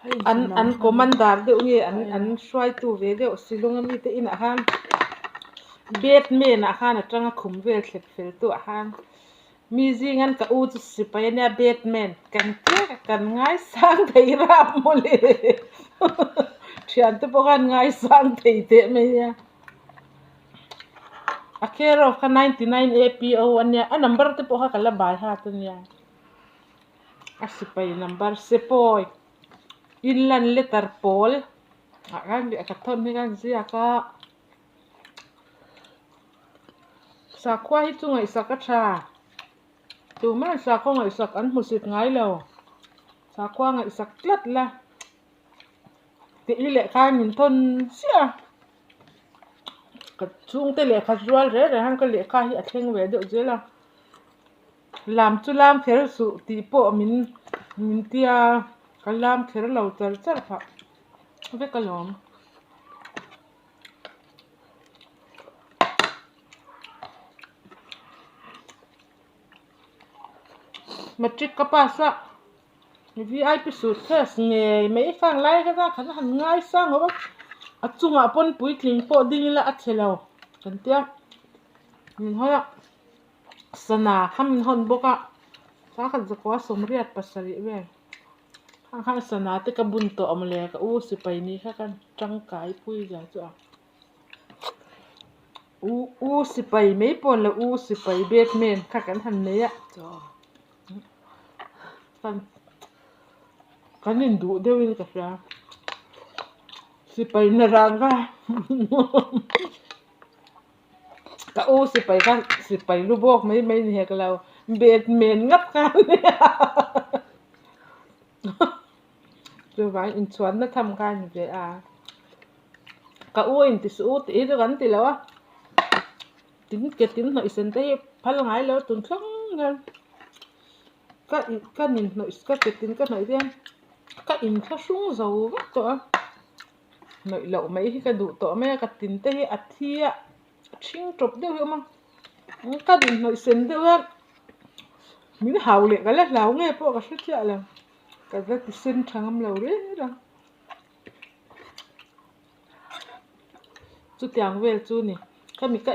An an commander deuh nge an an hruaitu ve deuh Shillong a mite inah khan Batman ah khan a tang a khum vel thlep fel tu ah khan mi zingan ka u chu sipai ania Batman kan tlek a kan ngaisang thei rap mawle thiante pawh khan ngaisang thei teh mai nia a care of kha 99 APO ania a number te pawh kha ka la bai hat ania. A sipai number sepawi inland letter pawl ah khan lehkha thawn hi khan ziak a sakhua hi chu ngaihsak a tha tumah sakhua ngaihsak an hmusit ngai lo sakhua ngaihsak tlat la tih hi lehkha in min thawn chiah a ka chhungte lehkha zual reng reng hian ka lehkha hi a thleng ve deuh zel a. Lam chu lam kher suh tih pawh min min tia ka lam kher lo char char phah vek alawm. Matric ka pass a vip suitcase ngei mai khang lai kha khan han ngaisang ho a a chungah pawn puitling pawh ding ila a chhe lo kan tia min hawi a. Sana kha min hawn bawk a sa khat zakua sawmriat pasarih vel khang khan sana te ka bun tawh ang le ka u sipai ni kha khan tangkai pui zia chu a u u sipai mai pawh ni lo u sipai batman kha kan han nei a kan induh deuhin ka hria sipai na rang kha. Ka u sipai kha sipai lu bawk mai mai ni hek lo batman ngap kha a nia chuvang inchhuanna tham kha a ni ve a ka u a inti suh u tih hi chu kan ti lo a tin ke tin hnawih sen te hi phal ngai lo tun thleng hian ka ka inhnawih ka ke tin ka hnawih hian ka inthlahrung zo vek tawh a. Hnawih loh mai hi ka duh tawh mai a ka tin te hi a thi a a ṭhing ṭawp deuh hi a awm a ka inhnawih sen deuh a min hau leh ka la hlau nge pawh ka hre chiah lo ka la ti sen ṭha ngam lo reng a chutiang vel chu a ni khami ka.